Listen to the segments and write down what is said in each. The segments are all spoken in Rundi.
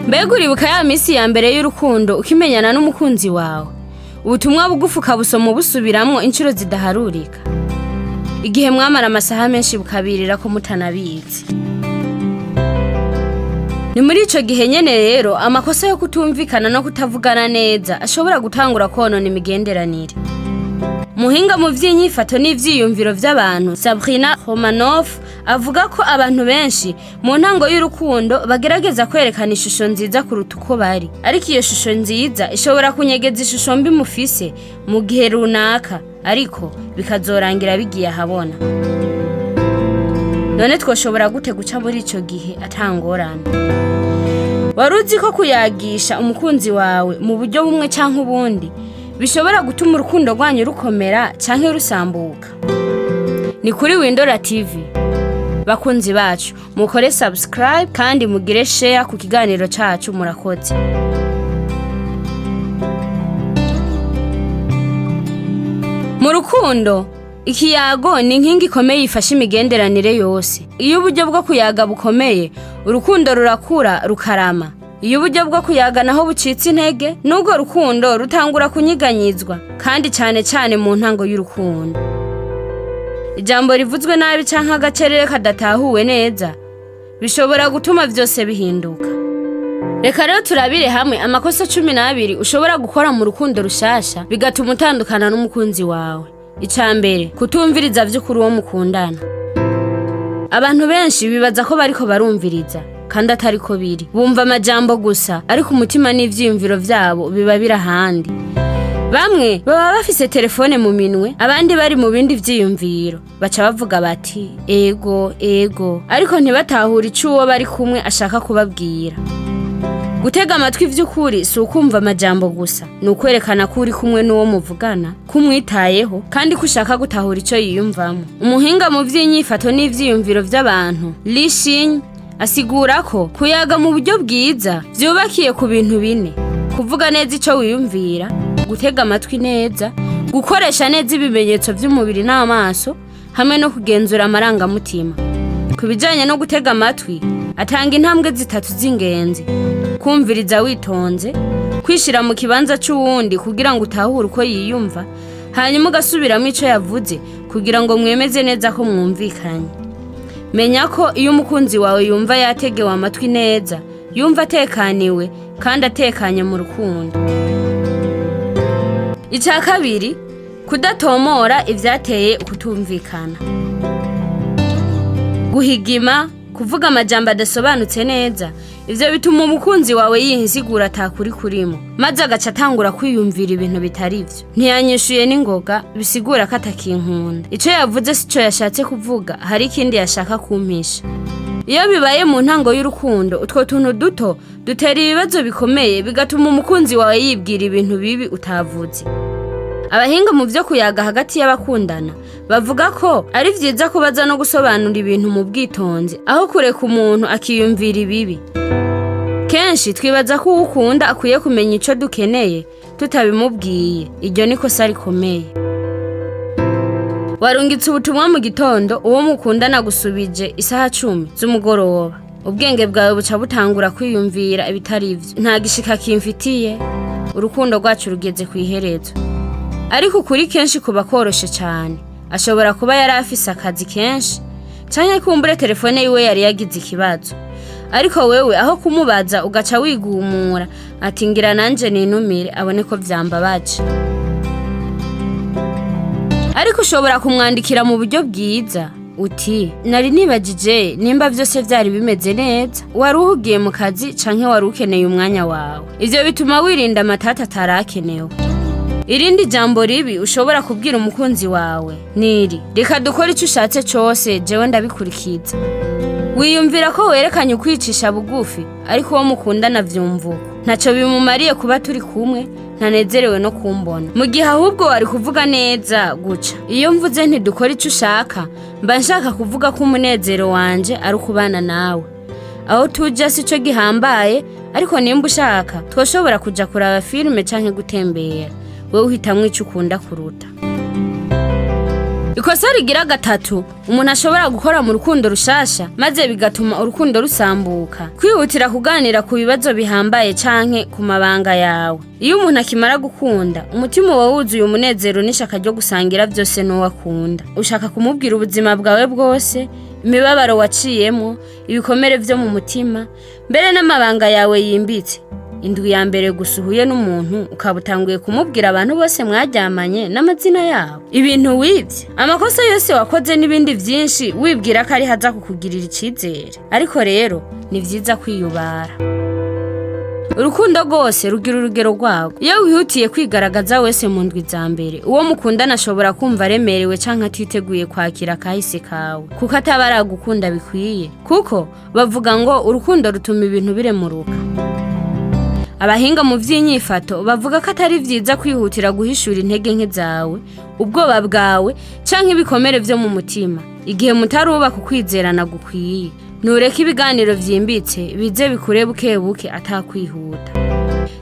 Mbega uribuka ya minsi ya mbere y'urukundo ukimenyana n'umukunzi wawe? Ubutumwa bugufi ukabusoma ubusubiramwo inshuro zidaharurika. Igihe mwamara amasaha menshi bukabirira ko mutanabizi. Ni muri ico gihe nyene rero amakosa yo kutumvikana no kutavugana neza ashobora gutangura konona imigenderanire. Muhinga mu vy'inyifato n'ivyiyumviro vy'abantu Sabrina Romanoff avuga ko abantu benshi mu ntango y'urukundo bagerageza kwerekana ishusho nziza kuruta uko bari, ariko iyo shusho nziza ishobora kunyegeza ishusho mbi mufise mu gihe runaka, ariko bikazorangira bigiye ahabona. None twoshobora gute guca muri ico gihe atangorane? Wari uzi ko kuyagisha umukunzi wawe mu buryo bumwe canke ubundi bishobora gutuma urukundo rwanyu rukomera canke rusambuka? Ni kuri Windora TV. Bakunzi bacu, mukore subscribe kandi mugire share ku kiganiro cacu. Murakoze. Mu rukundo, ikiyago ni inkingi ikomeye ifasha imigenderanire yose. Iyo uburyo bwo kuyaga bukomeye, urukundo rurakura rukarama. Iyo uburyo bwo kuyaga naho bucitse intege, n'urwo rukundo rutangura kunyiganyizwa, kandi cane cane mu ntango y'urukundo. Ijambo rivuzwe nabi canke agacerere kadatahuwe neza bishobora gutuma vyose bihinduka. Reka rero turabire hamwe amakosa 12 ushobora gukora mu rukundo rushasha bigatuma utandukana n'umukunzi wawe. Ica mbere, kutumviriza vy'ukuri uwo mukundana. Abantu benshi bibaza ko bariko barumviriza kandi atariko biri. Bumva amajambo gusa, ariko umutima n'ivyiyumviro vyabo biba biri ahandi. Bamwe baba bafise telefone mu minwe, abandi bari mu bindi vyiyumviro. Baca bavuga bati ego ego, ariko ntibatahure ico uwo bari kumwe ashaka kubabwira. Gutega amatwi vy'ukuri si ukumva amajambo gusa, ni ukwerekana ko uri kumwe n'uwo muvugana, ko umwitayeho kandi ko ushaka gutahura ico yiyumvamo. Umuhinga mu vy'inyifato n'ivyiyumviro vy'abantu Li Shing asigura ko kuyaga mu buryo bwiza vyubakiye ku bintu bine: kuvuga neza ico wiyumvira, gutega amatwi neza, gukoresha neza ibimenyetso vy'umubiri n'amaso, hamwe no kugenzura amarangamutima. Ku bijanye no gutega amatwi, atanga intambwe zitatu z'ingenzi: kumviriza witonze, kwishira mu kibanza c'uwundi kugira ngo utahure uko yiyumva, hanyuma ugasubiramo ico yavuze kugira ngo mwemeze neza ko mwumvikanye. Menya ko iyo umukunzi wawe yumva yategewe amatwi neza, yumva atekaniwe kandi atekanye mu rukundo. Ica kabiri, kudatomora ivyateye ukutumvikana. Guhigima, kuvuga amajambo adasobanutse neza, ivyo bituma umukunzi wawe yiha atakuri kurimo, maze agaca atangura kwiyumvira ibintu bitari vyo. Ntiyanyishuye n'ingoga, bisigura ko atakinkunda. Ico yavuze sico yashatse kuvuga, hari ikindi yashaka kumpisha. Iyo bibaye mu ntango y'urukundo, utwo tuntu duto dutera ibibazo bikomeye, bigatuma umukunzi wawe yibwira ibintu bibi utavuze. Abahinga mu vyo kuyaga hagati y'abakundana bavuga ko ari vyiza kubaza no gusobanura ibintu mu bwitonzi, aho kureka umuntu akiyumvira ibibi. Kenshi twibaza ko uwukunda akwiye kumenya ico dukeneye tutabimubwiye. Iryo ni kosa rikomeye. Warungitse ubutumwa mu gitondo, uwo mukundana gusubije isaha 10 z'umugoroba. Ubwenge bwawe buca butangura kwiyumvira ibitari vyo. Nta gishika kimfitiye, urukundo rwacu rugeze kw'iherezo. Ariko ukuri kenshi kuba koroshe cane. Ashobora kuba yari afise akazi kenshi, canke kumbure telefone yiwe yari yagize ikibazo. Ariko wewe aho kumubaza ugaca wigumura ati ngira nanje ninumire abone ko vyambabaje. Ariko ushobora kumwandikira mu buryo bwiza uti nari nibajije nimba vyose vyari bimeze neza, wari uhugiye mu kazi canke wari ukeneye umwanya wawe. Ivyo bituma wirinda amatata atarakenewe. Irindi jambo ribi ushobora kubwira umukunzi wawe niri: reka dukore ico ushatse cose, jewe ndabikurikiza. Wiyumvira ko werekanye ukwicisha bugufi, ariko uwo mukundana vyumva uko ntaco bimumariye kuba turi kumwe, ntanezerewe no kumbona. Mu gihe ahubwo wari kuvuga neza guca: iyo mvuze ntidukora ico ushaka, mba nshaka kuvuga ko umunezero wanje ari ukubana nawe. Aho tuja sico gihambaye, ariko nimba ushaka twoshobora kuja kuraba filime canke gutembera. Wewe uhitamwo ico ukunda kuruta. Ikosa rigira gatatu umuntu ashobora gukora mu rukundo rushasha maze bigatuma urukundo rusambuka: kwihutira kuganira ku bibazo bihambaye canke ku mabanga yawe. Iyo umuntu akimara gukunda, umutima uba wuzuye umunezero n'ishaka ryo gusangira byose n'uwo akunda. Ushaka kumubwira ubuzima bwawe bwose, imibabaro waciyemo, ibikomere vyo mu mutima, mbere n'amabanga yawe yimbitse. Indwi ya mbere gusa uhuye n'umuntu, ukaba utanguye kumubwira abantu bose mwaryamanye n'amazina yabo, ibintu wibye, amakosa yose wakoze n'ibindi byinshi, wibwira ko ari haza kukugirira icyizere. Ariko rero ni byiza kwiyubara. Urukundo rwose rugira urugero rwarwo. Iyo wihutiye kwigaragaza wese mu ndwi za mbere, uwo mukundana ashobora kumva aremerewe canke atiteguye kwakira akahise kawe, kuko ataba aragukunda bikwiye. Kuko bavuga ngo urukundo rutuma ibintu biremuruka. Abahinga mu by'inyifato bavuga ko atari byiza kwihutira guhishura intege nke zawe, ubwoba bwawe canke ibikomere vyo mu mutima igihe mutarubaka ukwizerana gukwiye. Ntureke ibiganiro vyimbitse bize bikure buke buke, atakwihuta.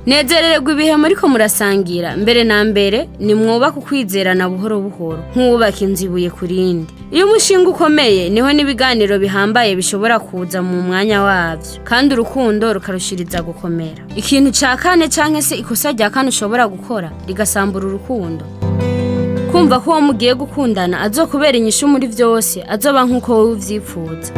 Nezerererwa ibihe muriko murasangira. Mbere na mbere nimwubaka ukwizerana buhoro buhoro, nk'uwubaka inzu ibuye ku rindi. Iyo umushinga ukomeye, niho n'ibiganiro bihambaye bishobora kuza mu mwanya wavyo, kandi urukundo rukarushiriza gukomera. Ikintu ca kane, canke se ikosa rya kane ushobora gukora rigasambura urukundo: kumva ko uwo mugiye gukundana azokubera inyishu muri vyose, azoba nk'uko wowe uvyipfuza.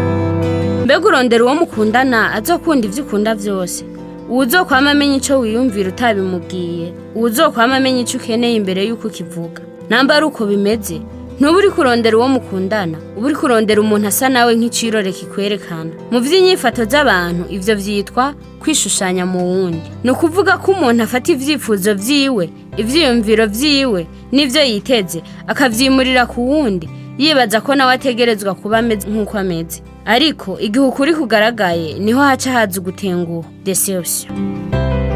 Mbega urondera uwo mukundana azokunda ivyo ukunda vyose, uwuzokwama amenya ico wiyumvira utabimubwiye, uwuzokwama amenya ico ukeneye imbere y'uko ukivuga? Namba ari uko bimeze, ntuba uri kurondera uwo mukundana, uba uri kurondera umuntu asa nawe nk'icirore kikwerekana. Mu vy'inyifato z'abantu, ivyo vyitwa kwishushanya mu wundi. Ni ukuvuga ko umuntu afata ivyifuzo vyiwe, ivyiyumviro vyiwe n'ivyo yiteze, akavyimurira ku wundi, yibaza ko nawe ategerezwa kuba ameze nk'uko ameze. Ariko igihe ukuri kugaragaye, niho haca haza ugutenguha, déception.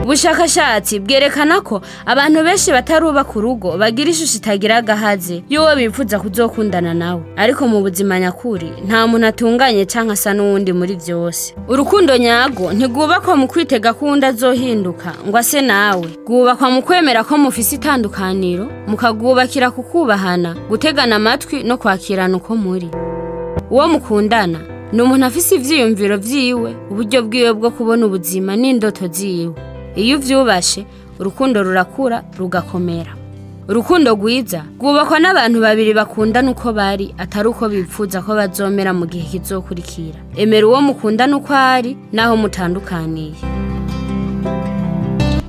Ubushakashatsi bwerekana ko abantu benshi batarubaka urugo bagira ishusho itagira agahaze y'uwo bifuza kuzokundana nawe. Ariko mu buzima nyakuri, nta muntu atunganye canke asa n'uwundi muri vyose. Urukundo nyarwo ntirwubakwa mu kwitega ko uwundi azohinduka ngo ase nawe. Rwubakwa mu kwemera ko mufise itandukaniro, mukagwubakira ku kubahana, gutegana amatwi no kwakirana uko muri. Uwo mukundana ni umuntu afise ivyiyumviro vyiwe, uburyo bwiwe bwo kubona ubuzima n'indoto ziwe. Iyo uvyubashe, urukundo rurakura rugakomera. Urukundo rwiza rwubakwa n'abantu babiri bakundana uko bari, atari uko bipfuza ko bazomera mu gihe kizokurikira. Emera uwo mukundana uko ari, naho mutandukaniye.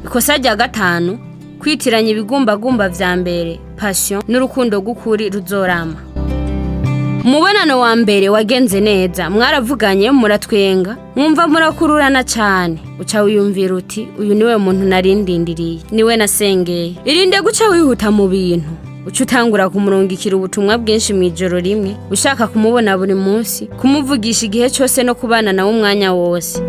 Ikosa rya gatanu: kwitiranya ibigumbagumba vya mbere, passion, n'urukundo rw'ukuri ruzorama. Umubonano wa mbere wagenze neza, mwaravuganye, muratwenga, mwumva murakururana cyane. Uca wiyumvira uti: "Uyu niwe muntu narindindiriye, niwe nasengeye." Irinde guca wihuta mu bintu, uca utangura kumurungikira ubutumwa bwinshi mu ijoro rimwe, ushaka kumubona buri munsi, kumuvugisha igihe cyose no kubana nawe umwanya wose.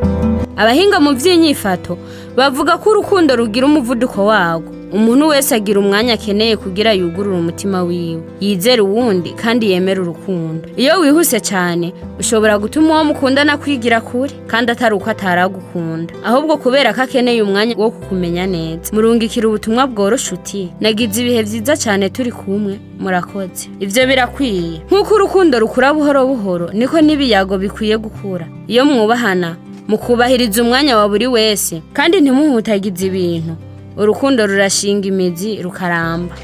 Abahinga mu by'inyifato bavuga ko urukundo rugira umuvuduko warwo. Umuntu wese agira umwanya akeneye kugira yugurure umutima wiwe, yizere uwundi kandi yemere urukundo. Iyo wihuse cyane, ushobora gutuma uwo mukundana kwigira kure, kandi atari uko ataragukunda, ahubwo kubera ko akeneye umwanya wo kukumenya neza. Murungikira ubutumwa bworoshe uti: "Nagize ibihe byiza cyane turi kumwe, murakoze." Ibyo birakwiye. Nk'uko urukundo rukura buhoro buhoro, niko n'ibiyago bikwiye gukura. Iyo mwubahana, mukubahiriza umwanya wa buri wese kandi ntimuhutagize ibintu, urukundo rurashinga imizi rukaramba.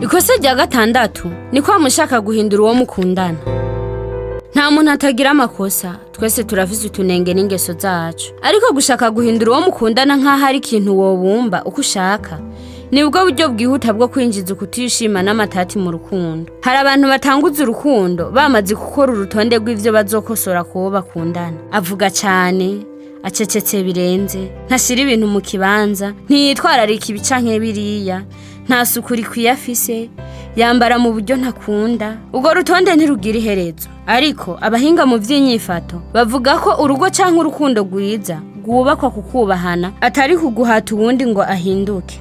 Ikosa rya gatandatu ni kwa mushaka guhindura uwo mukundana. Nta muntu atagira amakosa, twese turafise utunenge n'ingeso zacu. Ariko gushaka guhindura uwo mukundana nk'aho ari ikintu wobumba uko ushaka, nibwo buryo bwihuta bwo kwinjiza ukutishima n'amatati mu rukundo. Hari abantu batanguza urukundo bamaze gukora urutonde rw'ivyo bazokosora ku wo bakundana: avuga cyane, acecetse birenze, ntashyira ibintu mu kibanza, ntiyitwararika ibi canke biriya, nta suku rikwiye afise, yambara mu buryo ntakunda. Urwo rutonde ntirugira iherezo. Ariko abahinga mu by'inyifato bavuga ko urugo canke urukundo rwiza rwubakwa ku kubahana, atari kuguhata uwundi ngo ahinduke.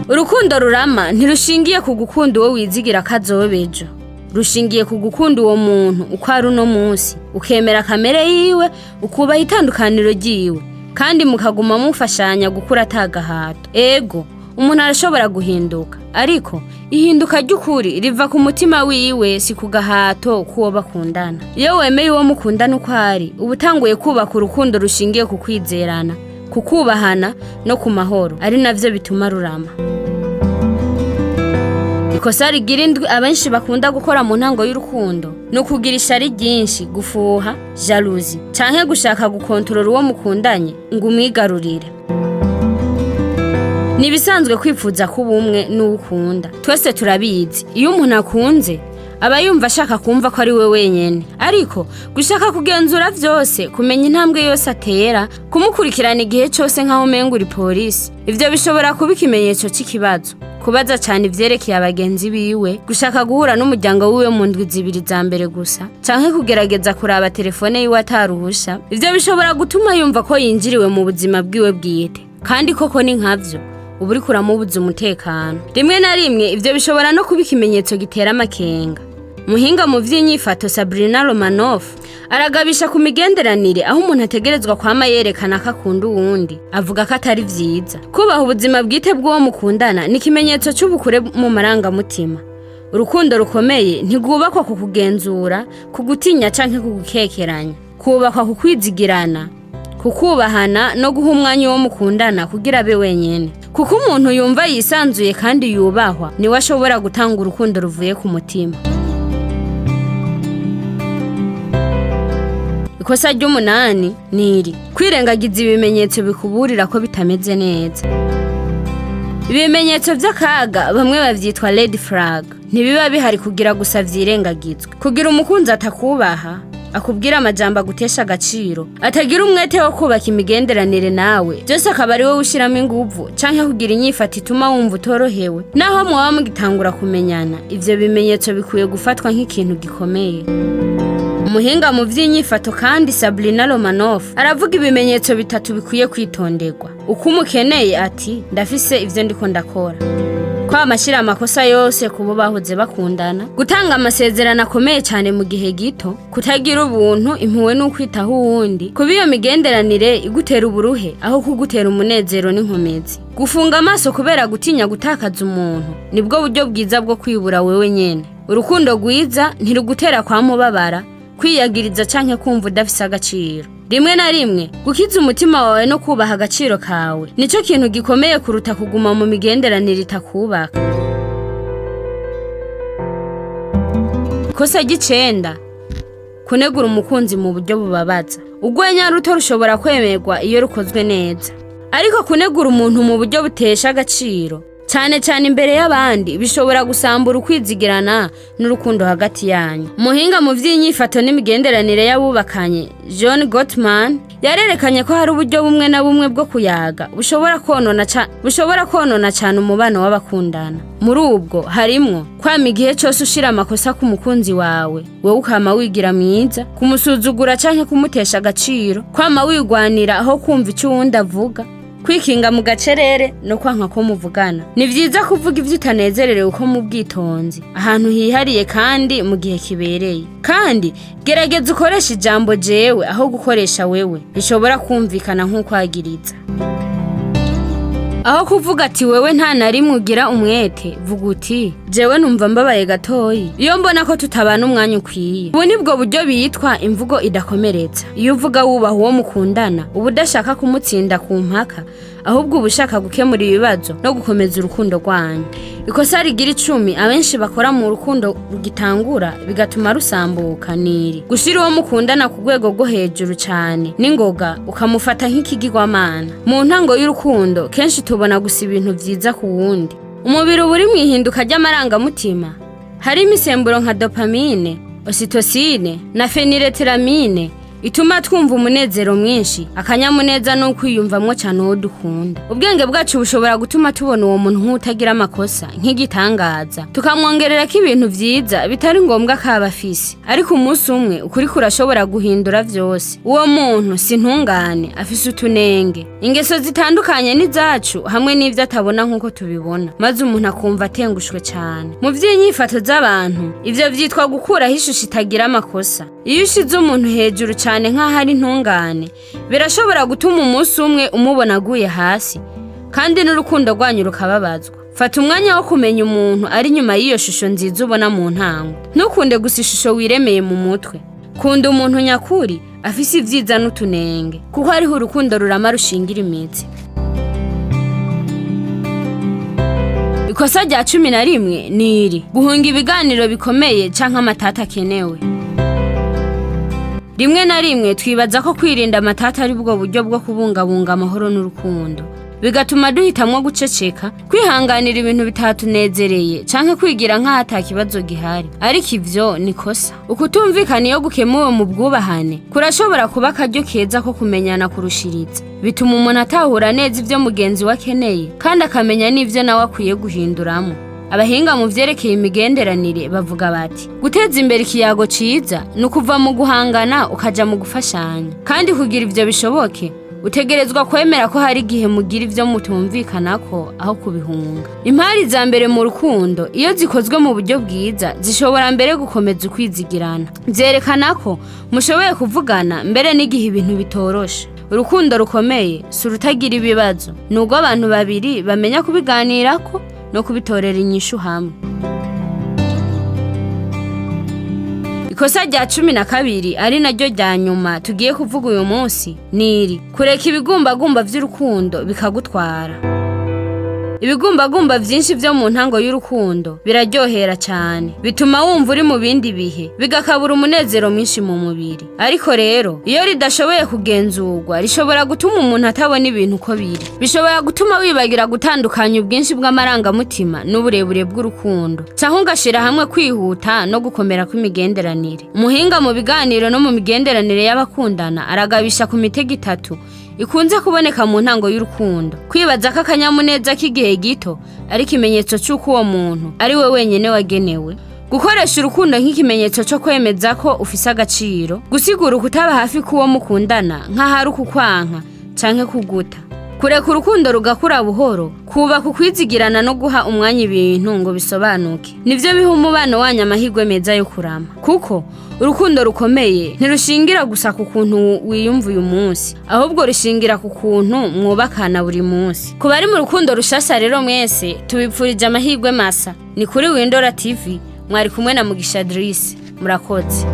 Urukundo rurama ntirushingiye ku gukunda uwo wizigira ko azoba ejo. Rushingiye ku gukunda uwo muntu uko ari uno munsi, ukemera kamere yiwe, ukubaha itandukaniro ryiwe, Kandi mukaguma mufashanya gukura atagahato. Ego, umuntu arashobora guhinduka, ariko ihinduka ry'ukuri riva ku mutima wiwe, si ku gahato k'uwo bakundana. Iyo wemeye uwo mukundana uko ari, uba utanguye kubaka urukundo rushingiye ku kwizerana, ku kubahana no ku mahoro, ari navyo bituma rurama. Ikosa rigira indwi abenshi bakunda gukora mu ntango y'urukundo ni ukugira ishari ryinshi, gufuha, jalousie, canke gushaka gukontorora uwo mukundanye ngo umwigarurire. Ni ibisanzwe kwifuza kuba umwe n'uwo ukunda. Twese turabizi, iyo umuntu akunze aba yumva ashaka kumva ko ari we wenyene. Ariko gushaka kugenzura vyose, kumenya intambwe yose atera, kumukurikirana igihe cose nk'aho umenga uri polisi, ivyo bishobora kuba ikimenyetso c'ikibazo. Kubaza cane ivyerekeye abagenzi biwe, gushaka guhura n'umuryango wiwe mu ndwi 2 za mbere gusa, canke kugerageza kuraba telefone yiwe ataruhusha, ivyo bishobora gutuma yumva ko yinjiriwe mu buzima bwiwe bwite. Kandi koko ni nkavyo, uba uriko uramubuza umutekano. Rimwe na rimwe ivyo bishobora no kuba ikimenyetso gitera amakenga. Muhinga mu vy'inyifato Sabrina Romanoff aragabisha ku migenderanire aho umuntu ategerezwa kwama yerekana ko akunda uwundi. Avuga ko atari vyiza. Kubaha ubuzima bwite bw'uwo mukundana ni ikimenyetso c'ubukure mu marangamutima. Urukundo rukomeye ntirwubakwa ku kugenzura, ku gutinya canke ku gukekeranya. Kubakwa ku kwizigirana, ku kubahana no guha umwanya uwo mukundana kugira abe wenyene. Kuko umuntu yumva yisanzuye kandi yubahwa niwe ashobora gutanga urukundo ruvuye ku mutima. Ikosa ry'umunani ni iri: kwirengagiza ibimenyetso bikuburira ko bitameze neza. Ibimenyetso vy'akaga, bamwe bavyitwa red flag, ntibiba bihari kugira gusa vyirengagizwe. Kugira umukunzi atakubaha, akubwira amajambo agutesha agaciro, atagira umwete wo kubaka imigenderanire nawe, byose akaba ari wowe ushyiramo inguvu, canke kugira inyifato ituma wumva utorohewe naho mwaba mugitangura kumenyana, ivyo bimenyetso bikwiye gufatwa nk'ikintu gikomeye. Umuhinga mu vy'inyifato kandi Sabrina Romanoff aravuga ibimenyetso bitatu bikwiye kwitonderwa. Uko umukeneye ati: "Ndafise ivyo ndiko ndakora", kwama ashira amakosa yose ku bo bahoze bakundana, gutanga amasezerano akomeye cyane mu gihe gito, kutagira ubuntu, impuhwe n'ukwitaho uwundi, kuba iyo migenderanire igutera uburuhe aho kugutera umunezero n'inkomezi. Gufunga amaso kubera gutinya gutakaza umuntu nibwo buryo bwiza bwo kwibura wewe nyene. Urukundo rwiza ntirugutera kwamubabara, kwiyagiriza canke kumva udafise agaciro. Rimwe na rimwe gukiza umutima wawe no kubaha agaciro kawe nico kintu gikomeye kuruta kuguma mu migenderanire itakubaka. Ikosa ry'icenda: kunegura umukunzi mu buryo bubabaza. Urwenya ruto rushobora kwemerwa iyo rukozwe neza, ariko kunegura umuntu mu buryo butesha agaciro, cyane cyane imbere y'abandi, bishobora gusambura ukwizigirana n'urukundo hagati yanyu. Umuhinga mu vy'inyifato n'imigenderanire y'abubakanye John Gottman yarerekanye ko hari uburyo bumwe na bumwe bwo kuyaga bushobora konona cyane umubano w'abakundana. Muri ubwo harimwo kwama igihe cyose ushira amakosa ku mukunzi wawe, wowe ukama wigira mwiza, kumusuzugura canke kumutesha agaciro, kwama wigwanira aho kumva icyo uwundi avuga, kwikinga mu gacerere no kwanka ko muvugana. Ni vyiza kuvuga ivyo utanezererewe uko mu bwitonzi, ahantu hihariye kandi mu gihe kibereye. Kandi gerageza ukoreshe ijambo "jewe" aho gukoresha "wewe", bishobora kumvikana nk'ukwagiriza. Aho kuvuga ati: "Wewe nta na rimwe ugira umwete", vuga uti: "Jewe numva mbabaye gatoyi iyo mbona ko tutabana umwanya ukwiye." Ubu nibwo buryo bitwa imvugo idakomeretsa. Iyo uvuga wubaha uwo mukundana, uba udashaka kumutsinda ku mpaka, ahubwo uba ushaka gukemura ibibazo no gukomeza urukundo rwanyu. Ikosa rigira 10 abenshi bakora mu rukundo rugitangura bigatuma rusambuka niri: gushira uwo mukundana ku rwego rwo hejuru cyane n'ingoga, ukamufata nk'ikigirwamana. Mu ntango y'urukundo kenshi tubona gusa ibintu vyiza ku wundi. Umubiri uba uri mu ihinduka ry'amarangamutima, hari imisemburo nka dopamine, ocytocine na phenylethylamine ituma twumva umunezero mwinshi, akanyamuneza no kwiyumvamwo cyane uwo dukunda. Ubwenge bwacu bushobora gutuma tubona uwo muntu nk'utagira amakosa, nk'igitangaza, tukamwongererako ibintu vyiza bitari ngombwa ko aba afise. Ariko umunsi umwe ukuri kurashobora guhindura vyose. Uwo muntu si ntungane, afise utunenge, ingeso zitandukanye n'izacu, hamwe n'ivyo atabona nk'uko tubibona, maze umuntu akumva atengushwe cyane. Mu vy'inyifato z'abantu ivyo vyitwa gukuraho ishusho itagira amakosa. Iyo ushize umuntu hejuru cyane. cyane nk'aho ari intungane birashobora gutuma umunsi umwe umubona aguye hasi, kandi n'urukundo rwanyu rukababazwa. Fata umwanya wo kumenya umuntu ari inyuma y'iyo shusho nziza ubona mu ntango. Ntukunde gusa ishusho wiremeye mu mutwe. Kunda umuntu nyakuri afise ibyiza n'utunenge, kuko hariho urukundo rurama rushingira imitsi. Ikosa rya 11 ni iri: guhunga ibiganiro bikomeye canke amatata akenewe. Rimwe na rimwe twibaza ko kwirinda amatata ari bwo buryo bwo kubungabunga amahoro n'urukundo, bigatuma duhitamwo guceceka, kwihanganira ibintu bitatunezereye canke kwigira nk'aho ata kibazo gihari. Ariko ivyo ni kosa. Ukutumvikana iyo gukemuwe mu bwubahane kurashobora kuba akaryo keza ko kumenyana kurushiriza. Bituma umuntu atahura neza ivyo mugenzi we akeneye, kandi akamenya n'ivyo nawe akwiye guhinduramo. Abahinga mu vyerekeye imigenderanire bavuga bati: guteza imbere ikiyago ciza ni ukuva mu guhangana ukaja mu gufashanya. Kandi kugira ivyo bishoboke, utegerezwa kwemera ko hari igihe mugira ivyo mutumvikanako aho kubihunga. Impari za mbere mu rukundo iyo zikozwe mu buryo bwiza zishobora mbere gukomeza ukwizigirana. Vyerekana ko mushoboye kuvugana mbere n'igihe ibintu bitoroshe. Urukundo rukomeye si urutagira ibibazo, ni urwo abantu babiri bamenya kubiganirako no kubitorera inyishu hamwe. Ikosa rya 12, ari naryo rya nyuma tugiye kuvuga uyu munsi, ni iri: kureka ibigumbagumba vy'urukundo bikagutwara. Ibigumbagumba vyinshi vyo mu ntango y'urukundo biraryohera cyane, bituma wumva uri mu bindi bihe, bigakabura umunezero mwinshi mu mubiri. Ariko rero iyo ridashoboye kugenzurwa rishobora gutuma umuntu atabona ibintu uko biri. Bishobora gutuma wibagira gutandukanya ubwinshi bw'amarangamutima n'uburebure bw'urukundo, canke ugashira hamwe kwihuta no gukomera kw'imigenderanire. Umuhinga mu biganiro no mu migenderanire y'abakundana aragabisha ku mitego itatu ikunze kuboneka mu ntango y'urukundo: kwibaza ko akanyamuneza k'igihe gito ari ikimenyetso c'uko uwo muntu ari we wenyene wagenewe, gukoresha urukundo nk'ikimenyetso co kwemeza ko ufise agaciro, gusigura ukutaba hafi k'uwo mukundana nk'aho ari ukukwanka canke kuguta. Kureka urukundo rugakura buhoro, kubaka ukwizigirana no guha umwanya ibintu ngo bisobanuke, nivyo biha umubano wanyu amahirwe meza yo kurama. Kuko urukundo rukomeye ntirushingira gusa ku kuntu wiyumva uyu munsi, ahubwo rushingira ku kuntu mwubakana buri munsi. Ku bari mu rukundo rushasha rero mwese tubipfurije amahirwe masa. Ni kuri Windora TV, mwari kumwe na Mugisha Drice. Murakoze.